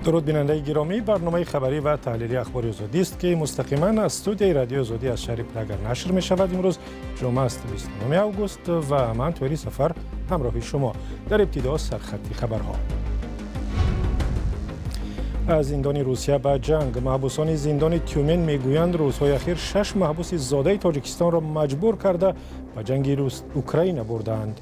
Дуруд, бинандаи гиромӣ. Барномаи хабарӣ ва таҳлилии Ахбори Озодӣ аст, ки мустақиман аз студияи Радиои Озодӣ аз шаҳри Прага нашр мешавад. Имрӯз ҷумъа аст, 29 август, ва ман, Тоҳири Сафар, ҳамроҳи шумо. Дар ибтидо сархатти хабарҳо. Аз зиндони Русия ба ҷанг. Маҳбусони зиндони Тюмен мегӯянд, рӯзҳои ахир шаш маҳбуси зодаи Тоҷикистонро маҷбур карда, ба ҷанги Украина бурдаанд.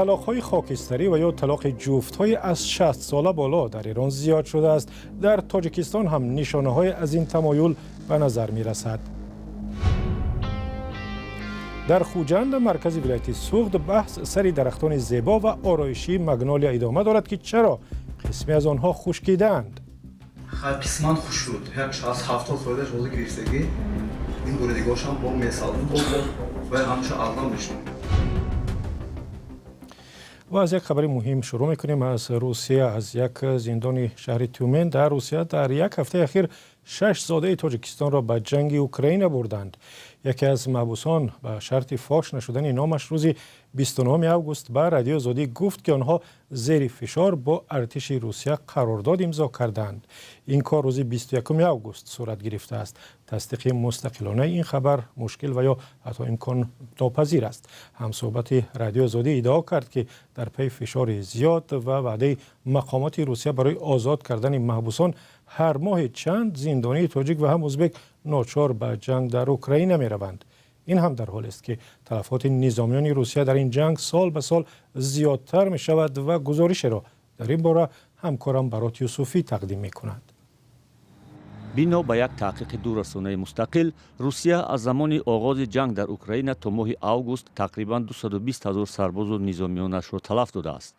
Талоқҳои хокистарӣ ва ё талоқи ҷуфтҳои аз 60 сола боло дар Эрон зиёд шудааст. Дар Тоҷикистон ҳам нишонаҳое аз ин тамоюл ба назар мерасад. Дар Хуҷанд, маркази вилояти Суғд, баҳс сари дарахтони зебо ва ороишии магнолия идома дорад, ки чаро қисме аз онҳо хушкидаанд. Қисман хушк шуд, як 60-70 фоизаш ҳозир гирифтагӣ. Ин буридигошам бо месалдум, бо ҳамеша алдан мешуд. Ва аз як хабари муҳим шурӯъ мекунем, аз Русия, аз як зиндони шаҳри Тюмен дар Русия. Дар як ҳафтаи ахир шаш зодаи Тоҷикистонро ба ҷанги Украина бурданд. Яке аз маҳбусон ба шарти фош нашудани номаш рӯзи 29 август ба Радиои Озодӣ гуфт, ки онҳо зери фишор бо артиши Русия қарордод имзо карданд. Ин кор рӯзи 21 август сурат гирифтааст. Тасдиқи мустақилонаи ин хабар мушкил ва ё ҳатто имконнопазир аст. Ҳамсӯҳбати Радиои Озодӣ иддао кард, ки дар пайи фишори зиёд ва ваъдаи мақомоти Русия барои озод кардани маҳбусон, ҳар моҳе чанд зиндонии тоҷик ва ҳам узбек ночор ба ҷанг дар Украина мераванд. Ин ҳам дар ҳолест, ки талафоти низомиёни Русия дар ин ҷанг сол ба сол зиёдтар мешавад, ва гузоришеро дар ин бора ҳамкорам Барот Юсуфӣ тақдим мекунад. Бино ба як таҳқиқи ду расонаи мустақил, Русия аз замони оғози ҷанг дар Украина то моҳи август тақрибан 220 ҳазор сарбозу низомиёнашро талаф додааст.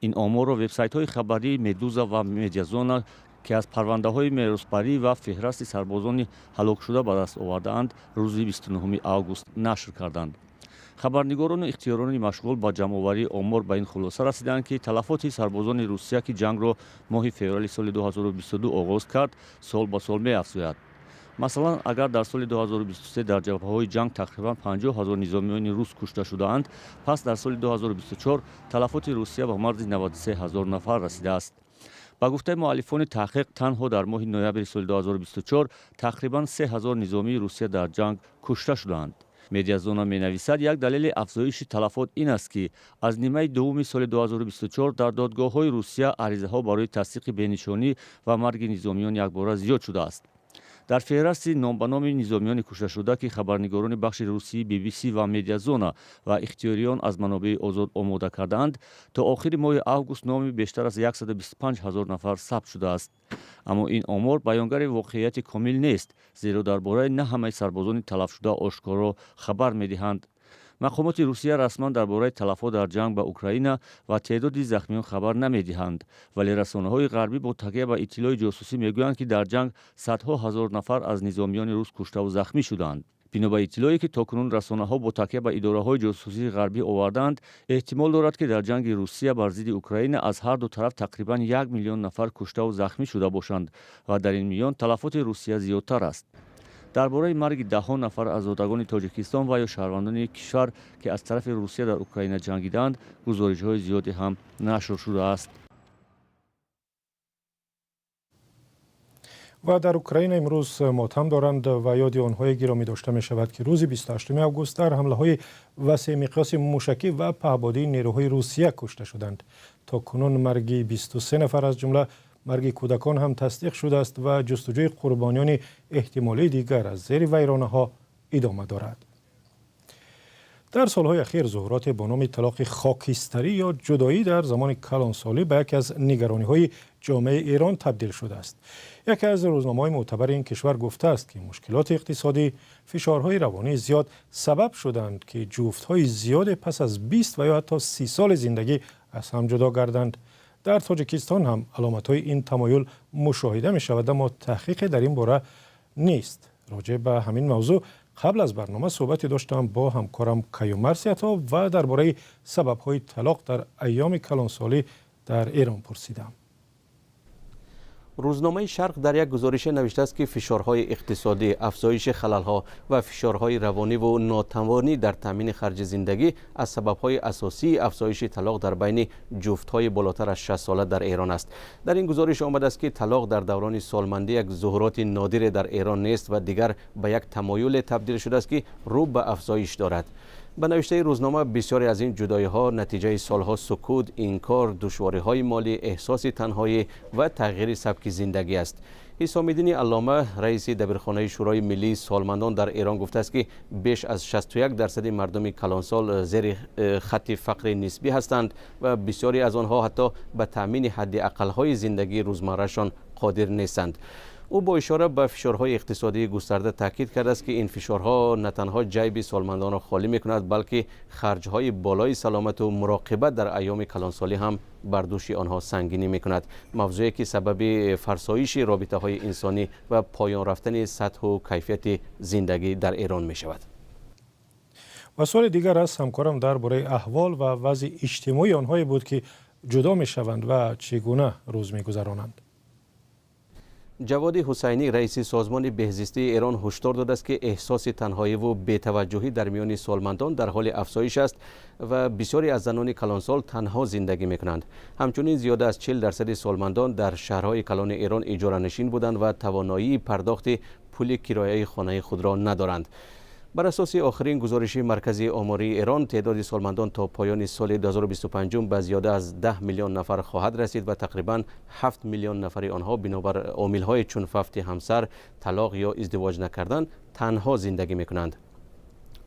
Ин оморро вебсайтҳои хабарии Медуза ва Медиазона, ки аз парвандаҳои меросбарӣ ва феҳрасти сарбозони ҳалокшуда ба даст овардаанд, рӯзи 29 август нашр карданд. Хабарнигорону ихтиёрони машғул ба ҷамъоварии омор ба ин хулоса расиданд, ки талафоти сарбозони Русия, ки ҷангро моҳи феврали соли 2022 оғоз кард, сол ба сол меафзояд. Масалан, агар дар соли 2023 дар ҷабҳаҳои ҷанг тақрибан 50 ҳазор низомиёни рус кушта шудаанд, пас дар соли 2024 талафоти Русия ба марзи 93 ҳазор нафар расидааст. Ба гуфтаи муаллифони таҳқиқ, танҳо дар моҳи ноябри соли 2024 тақрибан 3 ҳазор низомии Русия дар ҷанг кушта шудаанд. Медиазона менависад, як далели афзоиши талафот ин аст, ки аз нимаи дуввуми соли 2024 дар додгоҳҳои Русия аризаҳо барои тасдиқи бенишонӣ ва марги низомиён якбора зиёд шудааст. Дар феҳрасти номбаноми низомиёни кушташуда, ки хабарнигорони бахши русии BBC ва Медиазона ва ихтиёриён аз манобеи озод омода кардаанд, то охири моҳи август номи бештар аз 125 ҳазор нафар сабт шудааст. Аммо ин омор баёнгари воқеияти комил нест, зеро дар бораи на ҳамаи сарбозони талафшуда ошкоро хабар медиҳанд. Мақомоти Русия расман дар бораи талафот дар ҷанг ба Украина ва теъдоди захмиён хабар намедиҳанд, вале расонаҳои ғарбӣ бо такя ба иттилои ҷосусӣ мегӯянд, ки дар ҷанг садҳо ҳазор нафар аз низомиёни рус куштаву захмӣ шуданд. Бино ба иттилое, ки то кунун расонаҳо бо такя ба идораҳои ҷосусии ғарбӣ овардаанд, эҳтимол дорад, ки дар ҷанги Русия бар зидди Украина аз ҳар ду тараф тақрибан 1 миллион нафар куштаву захмӣ шуда бошанд ва дар ин миён талафоти Русия зиёдтар аст. Дар бораи марги даҳҳо нафар аз зодагони Тоҷикистон ва ё шаҳрвандони кишвар, ки аз тарафи Русия дар Украина ҷангидаанд, гузоришҳои зиёде ҳам нашр шудааст. Ва дар Украина имрӯз мотам доранд ва ёди онҳое гиромӣ дошта мешавад, ки рӯзи 28 август дар ҳамлаҳои васеъмиқёси мушакӣ ва паҳбодии нерӯҳои Русия кушта шуданд. То кунун марги 23 нафар, аз ҷумла марги кӯдакон ҳам тасдиқ шудааст, ва ҷустуҷӯи қурбониёни эҳтимолии дигар аз зери вайронаҳо идома дорад. Дар солҳои ахир зуҳуроте бо номи талоқи хокистарӣ ё ҷудоӣ дар замони калонсолӣ ба яке аз нигарониҳои ҷомеаи Эрон табдил шудааст. Яке аз рӯзномаҳои мӯътабари ин кишвар гуфтааст, ки мушкилоти иқтисодӣ, фишорҳои равонии зиёд сабаб шуданд, ки ҷуфтҳои зиёде пас аз 20 ва ё ҳатто 30 соли зиндагӣ аз ҳам ҷудо гарданд. Дар Тоҷикистон ҳам аломатҳои ин тамоюл мушоҳида мешавад, аммо таҳқиқе дар ин бора нест. Роҷеъ ба ҳамин мавзӯъ қабл аз барнома суҳбате доштам бо ҳамкорам Каюмарс Ято ва дар бораи сабабҳои талоқ дар айёми калонсолӣ дар Эрон пурсидам. Рӯзномаи Шарқ дар як гузорише навиштааст, ки фишорҳои иқтисодӣ, афзоиши халалҳо ва фишорҳои равониву нотавонӣ дар таъмини харҷи зиндагӣ аз сабабҳои асосии афзоиши талоқ дар байни ҷуфтҳои болотар аз 60 сола дар Эрон аст. Дар ин гузориш омадааст, ки талоқ дар даврони солмандӣ як зуҳуроти нодире дар Эрон нест ва дигар ба як тамоюле табдил шудааст, ки рӯ ба афзоиш дорад. Ба навиштаи рӯзнома, бисёре аз ин ҷудоиҳо натиҷаи солҳо сукут, инкор, душвориҳои молӣ, эҳсоси танҳоӣ ва тағйири сабки зиндагӣ аст. Ҳисомиддини Аллома, раиси дабирхонаи Шӯрои миллии солмандон дар Эрон, гуфтааст, ки беш аз 61% мардуми калонсол зери хатти фақри нисбӣ ҳастанд ва бисёре аз онҳо ҳатто ба таъмини ҳадди ақалҳои зиндагии рӯзмаррашон қодир нестанд. Ӯ бо ишора ба фишорҳои иқтисодии густарда таъкид кардааст, ки ин фишорҳо на танҳо ҷайби солмандонро холӣ мекунад, балки харҷҳои болои саломату муроқибат дар айёми калонсолӣ ҳам бар дӯши онҳо сангинӣ мекунад, мавзӯе ки сабаби фарсоиши робитаҳои инсонӣ ва поён рафтани сатҳу кайфияти зиндагӣ дар Эрон мешавад. Ва суоли дигар аз ҳамкорам дар бораи аҳвол ва вазъи иҷтимоии онҳое буд, ки ҷудо мешаванд ва чӣ гуна рӯз мегузаронанд. Ҷаводи Ҳусайнӣ, раиси Созмони беҳзистии Эрон, ҳушдор додааст, ки эҳсоси танҳоиву бетаваҷҷӯҳӣ дар миёни солмандон дар ҳоли афзоиш аст ва бисёре аз занони калонсол танҳо зиндагӣ мекунанд. Ҳамчунин зиёда аз 40% солмандон дар шаҳрҳои калони Эрон иҷоранишин буданд ва тавоноии пардохти пули кирояи хонаи худро надоранд. Бар асоси охирин гузориши Маркази омории Эрон, теъдоди солмандон то поёни соли 2025 ба зиёда аз 10 миллион нафар хоҳад расид ва тақрибан 7 миллион нафари онҳо бинобар омилҳои чун фавти ҳамсар, талоқ ё издивоҷ накардан танҳо зиндагӣ мекунанд.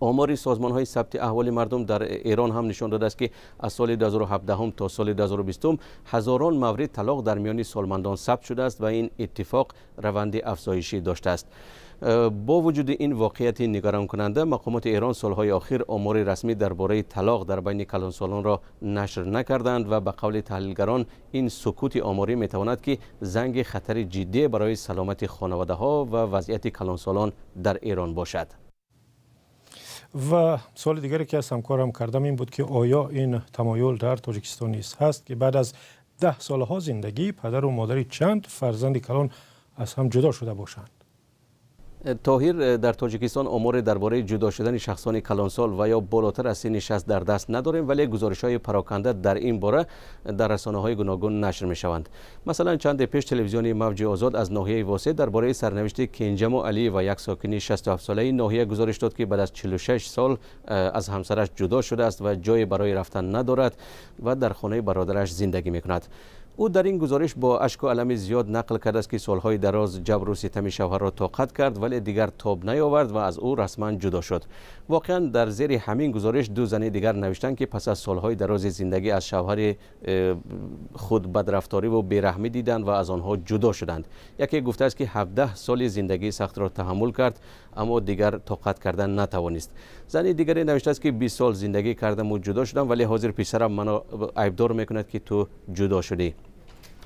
Омори созмонҳои сабти аҳволи мардум дар Эрон ҳам нишон додааст, ки аз соли 2017 то соли 2020 ҳазорон маврид талоқ дар миёни солмандон сабт шудааст ва ин иттифоқ раванди афзоишӣ доштааст. Бо вуҷуди ин воқеияти нигаронкунанда, мақомоти Эрон солҳои охир омори расмӣ дар бораи талоқ дар байни калонсолонро нашр накарданд ва ба қавли таҳлилгарон, ин сукути оморӣ метавонад, ки занги хатари ҷиддие барои саломати хонаводаҳо ва вазъияти калонсолон дар Эрон бошад. Ва суоли дигаре, ки аз ҳамкорам кардам, ин буд, ки оё ин тамоюл дар Тоҷикистон низ ҳаст, ки баъд аз 10 солаҳо зиндагӣ падару модари чанд фарзанди калон аз ҳам ҷудо шуда бошанд. Тоҳир, дар Тоҷикистон оморе дар бораи ҷудо шудани шахсони калонсол ва ё болотар аз синни 60 дар даст надорем, вале гузоришҳои пароканда дар ин бора дар расонаҳои гуногун нашр мешаванд. Масалан, чанде пеш телевизиони Мавҷи Озод аз ноҳияи Восеъ дар бораи сарнавишти Кенҷаму Алиева, як сокини 67-солаи ноҳия, гузориш дод, ки баъд аз 46 сол аз ҳамсараш ҷудо шудааст ва ҷое барои рафтан надорад ва дар хонаи бародараш зиндагӣ мекунад. Ӯ дар ин гузориш бо ашку алами зиёд нақл кардааст, ки солҳои дароз ҷабру ситами шавҳарро тоқат кард, вале дигар тоб наёвард ва аз ӯ расман ҷудо шуд. Воқеан, дар зери ҳамин гузориш ду зани дигар навиштанд, ки пас аз солҳои дарози зиндагӣ аз шавҳари худ бадрафториву бераҳмӣ диданд ва аз онҳо ҷудо шуданд. Яке гуфтааст, ки 17 соли зиндагии сахтро таҳаммул кард, аммо дигар тоқат кардан натавонист. Зани дигаре навиштааст, ки 20 сол зиндагӣ кардаму ҷудо шудам, вале ҳозир писарам маро айбдор мекунад, ки ту ҷудо шудӣ.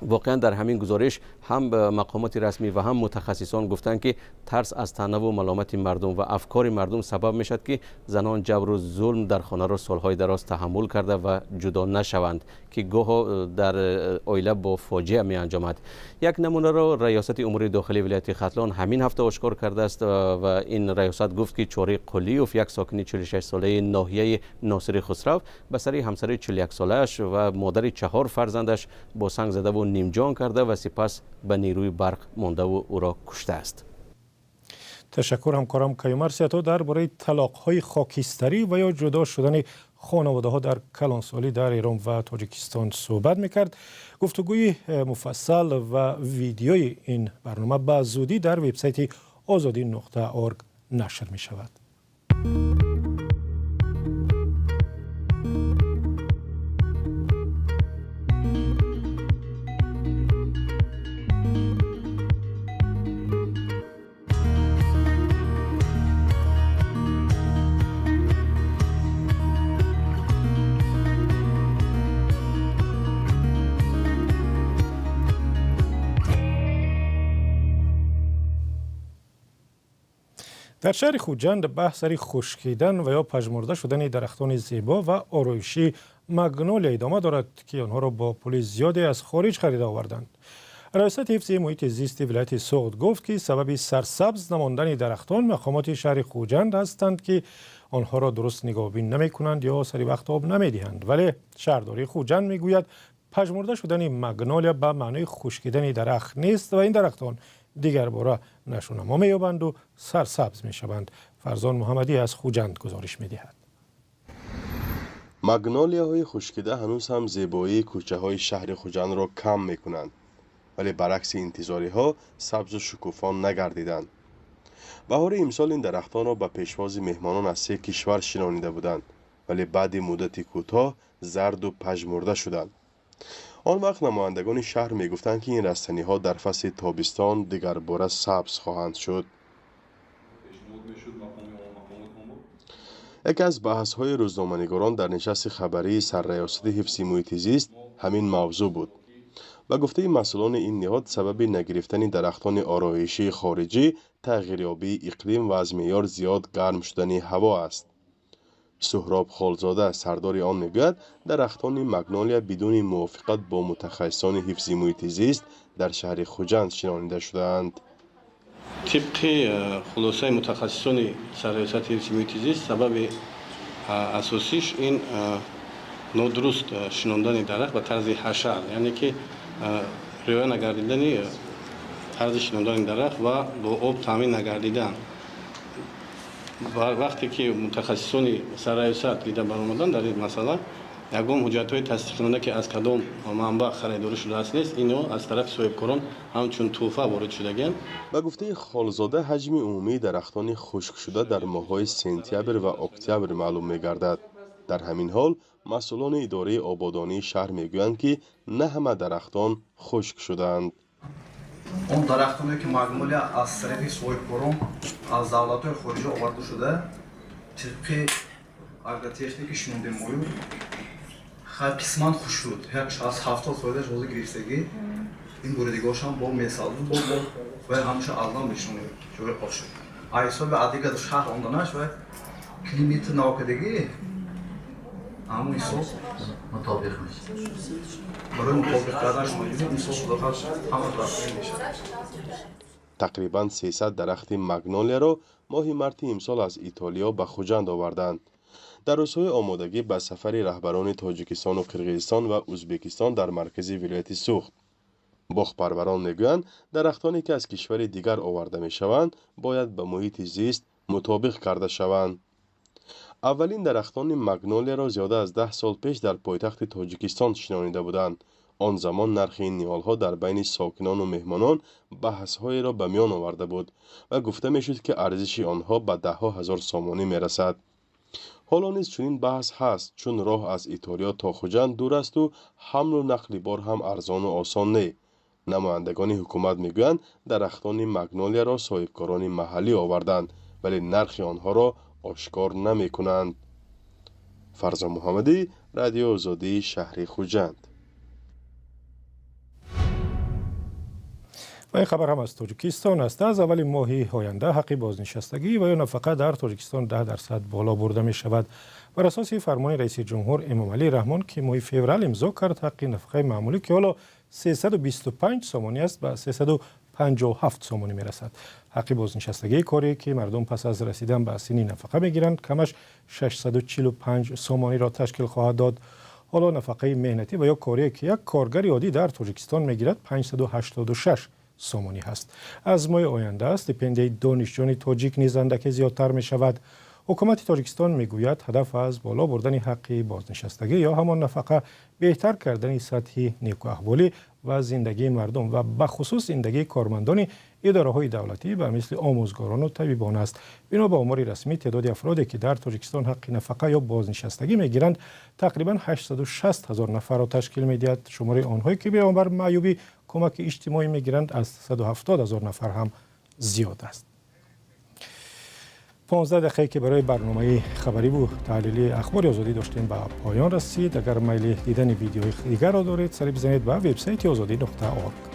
Воқеан, дар ҳамин гузориш ҳам мақомоти расмӣ ва ҳам мутахассисон гуфтанд, ки тарс аз таънаву маломати мардум ва афкори мардум сабаб мешавад, ки занон ҷабру зулм дар хонаро солҳои дароз таҳаммул карда ва ҷудо нашаванд, ки гоҳо дар оила бо фоҷиа меанҷомад. Як намунаро Раёсати умури дохилии вилояти Хатлон ҳамин ҳафта ошкор кардааст ва ин раёсат гуфт, ки Чори Қулиёв, як сокини 46-солаи ноҳияи Носири Хусрав, ба сари ҳамсари 41-солааш ва модари чаҳор фарзандаш бо санг задаву нимҷон карда ва сипас ба нерӯи барқ мондаву ӯро куштааст. Ташаккур. Ҳамкорам Каюмар Сиято дар бораи талоқҳои хокистарӣ ва ё ҷудо шудани хонаводаҳо дар калонсолӣ дар Эрон ва Тоҷикистон суҳбат мекард. Гуфтугӯи муфассал ва видеои ин барнома ба зудӣ дар вебсайти озодӣ.org нашр мешавад. Дар шаҳри Хуҷанд баҳс сари хушкидан ва ё пажмурда шудани дарахтони зебо ва ороишии магнолия идома дорад, ки онҳоро бо пули зиёде аз хориҷ харида оварданд. Раёсати ҳифзи муҳити зисти вилояти Суғд гуфт, ки сабаби сарсабз намондани дарахтон мақомоти шаҳри Хуҷанд ҳастанд, ки онҳоро дуруст нигоҳбин намекунанд ё сари вақт об намедиҳанд. Вале шаҳрдории Хуҷанд мегӯяд, пажмурда шудани магнолия ба маънои хушкидани дарахт нест ва ин дарахтон дигарбора нашъунамо меёбанду сарсабз мешаванд. Фарзон Муҳаммадӣ аз Хуҷанд гузориш медиҳад. Магнолияҳои хушкида ҳанӯз ҳам зебоии кӯчаҳои шаҳри Хуҷандро кам мекунанд, вале баръакси интизориҳо сабзу шукуфон нагардиданд. Баҳори имсол ин дарахтонро ба пешвози меҳмонон аз се кишвар шинонида буданд, вале баъди муддати кӯтоҳ зарду пажмурда шуданд. Он вақт намояндагони шаҳр мегуфтанд, ки ин растаниҳо дар фасли тобистон дигарбора сабз хоҳанд шуд. Яке аз баҳсҳои рӯзноманигорон дар нишасти хабарии сарраёсати ҳифзи муҳити зист ҳамин мавзӯъ буд. Ба гуфтаи масъулони ин ниҳод, сабаби нагирифтани дарахтони ороишии хориҷӣ тағйирёбии иқлим ва аз меъёр зиёд гарм шудани ҳаво аст. Суҳроб Холзода, сардори он, мегӯяд, дарахтони магнолия бидуни мувофиқат бо мутахассисони ҳифзи муҳити зист дар шаҳри Хуҷанд шинонида шудаанд. Тибқи хулосаи мутахассисони сарраёсати ҳифзи муҳити зист, сабаби асосиш ин нодуруст шинондани дарахт ба тарзи ҳашар, яъне ки риоя нагардидани тарзи шинондани дарахт ва бо об таъмин нагардидан. Вақте ки мутахассисони сарраёсат дида баромаданд, дар ин масъала ягон ҳуҷҷатҳои тасдиқкунанда, ки аз кадом манбаъ харидорӣ шудааст, нест. Ино аз тарафи соҳибкорон ҳамчун тӯҳфа ворид шудагианд. Ба гуфтаи Холзода, ҳаҷми умумии дарахтони хушкшуда дар моҳҳои сентябр ва октябр маълум мегардад. Дар ҳамин ҳол масъулони идораи ободонии шаҳр мегӯянд, ки на ҳама дарахтон хушк шудаанд. Он дарахтоне, ки магнолия аз тарафи соҳибкорон аз давлатҳои хориҷа оварда шуда, тибқи агротехники шинондемою, хай, қисман хушк шуд, як аз 70 фоизаш ҳозир гирифтагӣ. Ин буридигошам бо месалду бо вай ҳамеша аз нав мешинонем. Ҷои ошуд а ҳисоби адига шаҳр омданаш вай климати навкадагӣ, ҳамун ҳисоб мутобиқ мешавад. Барои мутобиқ кардан имсол, худохоҳ, ҳама дарахтон мешавад. Тақрибан 300 дарахти магнолияро моҳи марти имсол аз Итолиё ба Хуҷанд оварданд, дар рӯзҳои омодагӣ ба сафари раҳбарони Тоҷикистону Қирғизистон ва Ӯзбекистон дар маркази вилояти Суғд. Боғпарварон мегӯянд, дарахтоне, ки аз кишвари дигар оварда мешаванд, бояд ба муҳити зист мутобиқ карда шаванд. Аввалин дарахтони магнолияро зиёда аз 10 сол пеш дар пойтахти Тоҷикистон шинонида буданд. Он замон нархи ин ниҳолҳо дар байни сокинону меҳмонон баҳсҳоеро ба миён оварда буд ва гуфта мешуд, ки арзиши онҳо ба даҳҳо ҳазор сомонӣ мерасад. Ҳоло низ чунин баҳс ҳаст, чун роҳ аз Итолиё то Хуҷанд дур асту ҳамлу нақли бор ҳам арзону осон не. Намояндагони ҳукумат мегӯянд, дарахтони магнолияро соҳибкорони маҳаллӣ оварданд, вале нархи онҳоро ошкор намекунанд. Фарзон Муҳаммадӣ, Радиои Озодӣ, шаҳри Хуҷанд. Ва ин хабар ҳам аз Тоҷикистон аст. Аз аввали моҳи оянда ҳаққи бознишастагӣ ва ё нафақа дар Тоҷикистон 10% боло бурда мешавад. Бар асоси фармони раиси ҷумҳур Эмомалӣ Раҳмон, ки моҳи феврал имзо кард, ҳаққи нафақаи маъмулӣ, ки ҳоло 325 сомонӣ аст, ба 357 сомонӣ мерасад. Ҳаққи бознишастагии корӣ, ки мардум пас аз расидан ба синни нафақа мегиранд, камаш 645 сомониро ташкил хоҳад дод. Ҳоло нафақаи меҳнатӣ ва ё корие, ки як коргари оддӣ дар Тоҷикистон мегирад, 586 сомонӣ ҳаст. Аз моҳи оянда стипендияи донишҷӯёни тоҷик низ андаке зиёдтар мешавад. Ҳукумати Тоҷикистон мегӯяд, ҳадаф аз боло бурдани ҳаққи бознишастагӣ ё ҳамон нафақа беҳтар кардани сатҳи некуаҳволӣ ва зиндагии мардум ва бахусус зиндагии кормандони идораҳои давлатӣ ба мисли омӯзгорону табибон аст. Бино ба омори расмӣ, теъдоди афроде, ки дар Тоҷикистон ҳаққи нафақа ё бознишастагӣ мегиранд, тақрибан 860 ҳазор нафарро ташкил медиҳад. Шумораи онҳое, ки бинобар маъюбӣ кӯмаки иҷтимоӣ мегиранд, аз 170 ҳазор нафар ҳам зиёд аст. 15 дақиқае, ки барои барномаи хабариву таҳлили Ахбори Озодӣ доштем, ба поён расид. Агар майли дидани видеои дигарро доред, сари бизанед ба вебсайти озодӣ.орг.